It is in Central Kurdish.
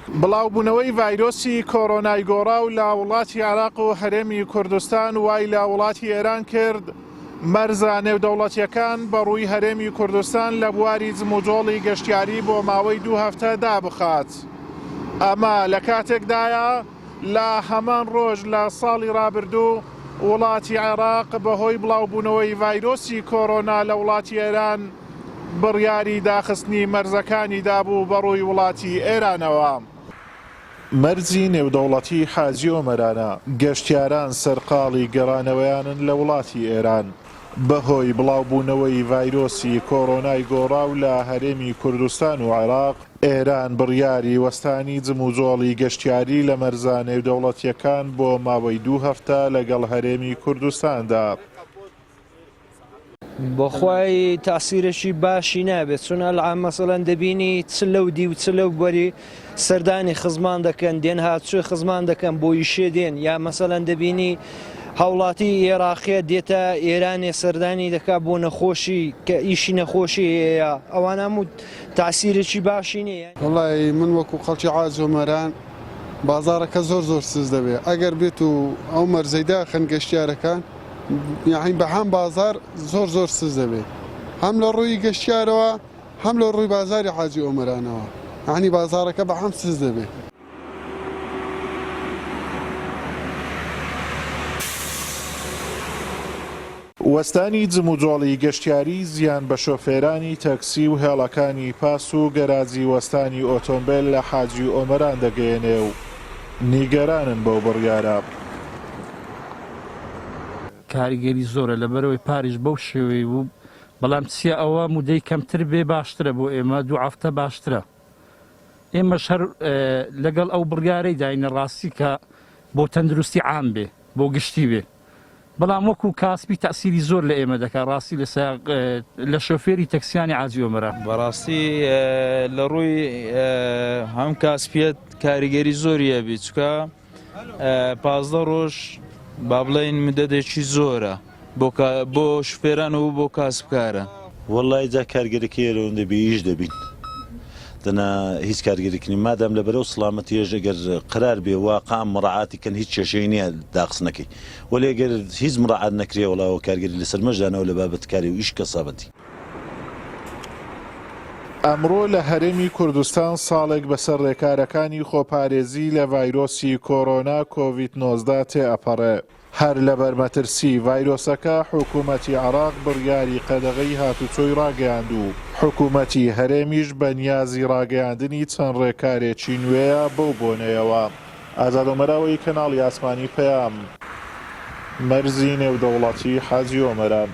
بڵاوبوونەوەی ڤایرۆسی کۆرۆنای گۆڕاو لە وڵاتی عێراق و هەرێمی کوردستان وای لە وڵاتی ئێران کرد مەرزە نێودەوڵەتییەکان بەڕووی هەرێمی کوردستان لە بواری جموجۆڵی گەشتیاری بۆ ماوەی دوو هەفتە دابخات. ئەمە لە کاتێکدایە لە هەمان ڕۆژ لە ساڵی ڕابردوو وڵاتی عێراق بەهۆی بڵاوبوونەوەی ڤایرۆسی کۆرۆنا لە وڵاتی ئێران بڕیاری داخستنی مەرزەکانی دابوو بەڕووی وڵاتی ئێرانەوە. مەرزی نێودەوڵەتی حاجی ئۆمەرانە، گەشتیاران سەرقاڵی گەڕانەوەیانن لە وڵاتی ئێران، بەهۆی بڵاوبوونەوەی ڤایرۆسی کۆرۆنای گۆڕاو لە هەرێمی کوردستان و عێراق، ئێران بڕیاری وەستانی جموجۆڵی گەشتیاری لە مەرزە نێودەوڵەتییەکان بۆ ماوەی دوو هەفتە لەگەڵ هەرێمی کوردستان دا. بەخوای تاسیرێکی باشی نابێت چون ئەلعام مەسەلەن دەبینی چ لەو دی و چ لەو بەری سەردانی خزمان دەکەن دێن هاتچۆی خزمان دەکەن بۆ ئیشێ دێن یا مەسەلەن دەبینی هاوڵاتی ئێراقیە دێتە ئێرانێ سەردانی دەکا بۆ نەخۆشی کە ئیشی نەخۆشی هەیە ئەوان هەموو تاسیرێکی باشی نییە. وەڵی من وەکو خەڵکی عاج ئۆمەران بازاڕەکە زۆر زۆر سست دەبێت ئەگەر بێت و ئەو مەرزەی داخن گەشتیارەکان یاعنی بە هەم بازار زۆر زۆر سست دەبێت هەم لە ڕووی گەشتیارەوە هەم لە ڕووی بازاری حاجی ئۆمەرانەوە یاعنی بازارەکە بە هەم سست دەبێت. وەستانی جموجۆڵی گەشتیاری زیان بە شۆفێرانی تەکسی و هێڵەکانی پاس و گەراجی وەستانی ئۆتۆمبێل لە حاجی ئۆمەران دەگەیەنێ و نیگەرانن بەو بڕیارە. کاریگەری زۆرە لەبەرئەوەی پاریش بەو شێوەی بوو بەڵام چیە ئەوە مودەی کەمتر بێ باشترە بۆ ئێمە دوو هەفتە باشترە ئێمەش هەر لەگەڵ ئەو بڕیارەی داینە ڕاستی کە بۆ تەندروستی عام بێ بۆ گشتی بێ بەڵام وەکو کاسپی تەسیری زۆر لە ئێمە دەکات ڕاستی لە سایەق لە شۆفێری تەکسیانی عاجی ئۆمەران. بەڕاستی لە ڕووی هەم کاسپیەت کاریگەری زۆری هەبی چکە 15 ڕۆژ با بڵێین مدەدێکی زۆرە بۆ شوفێران و بۆ کاسبکاران. وەڵای جا کارگەرەکەی ئێرەوەندە بێ ئیش دەبین دەنا هیچ کارگەرێک نی مادام لەبەرەو سڵامەتیەش ئەگەر قەرار بێ واقعا مڕاعاتی کەن هیچ کێشەی نیە داخستنەکەی وەلێ گەر هیچ مڕاعات نەکرێ وەڵا ئەوە کارگەری لەسەر مەش داناوە لە بابەت کاری و ئیش کەسابەتی. ئەمڕۆ لە هەرێمی کوردستان ساڵێک بەسەر رێکارەکانی خۆپارێزی لە ڤایرۆسی کۆرۆنا کۆڤید 19 تێئەپەڕێ. هەر لەبەر مەترسی ڤایرۆسەکە حکومەتی عێراق بڕیاری قەدەغەی هاتوچۆی ڕاگەیاند و حکومەتی هەرێمیش بە نیازی ڕاگەیاندنی چەند ڕێکارێکی نوێیە بەو بۆنەیەوە. ئازاد ئۆمەراوەیی کەناڵی ئاسمانی پەیام، مەرزی نێودەوڵەتی حاجی ئۆمەران.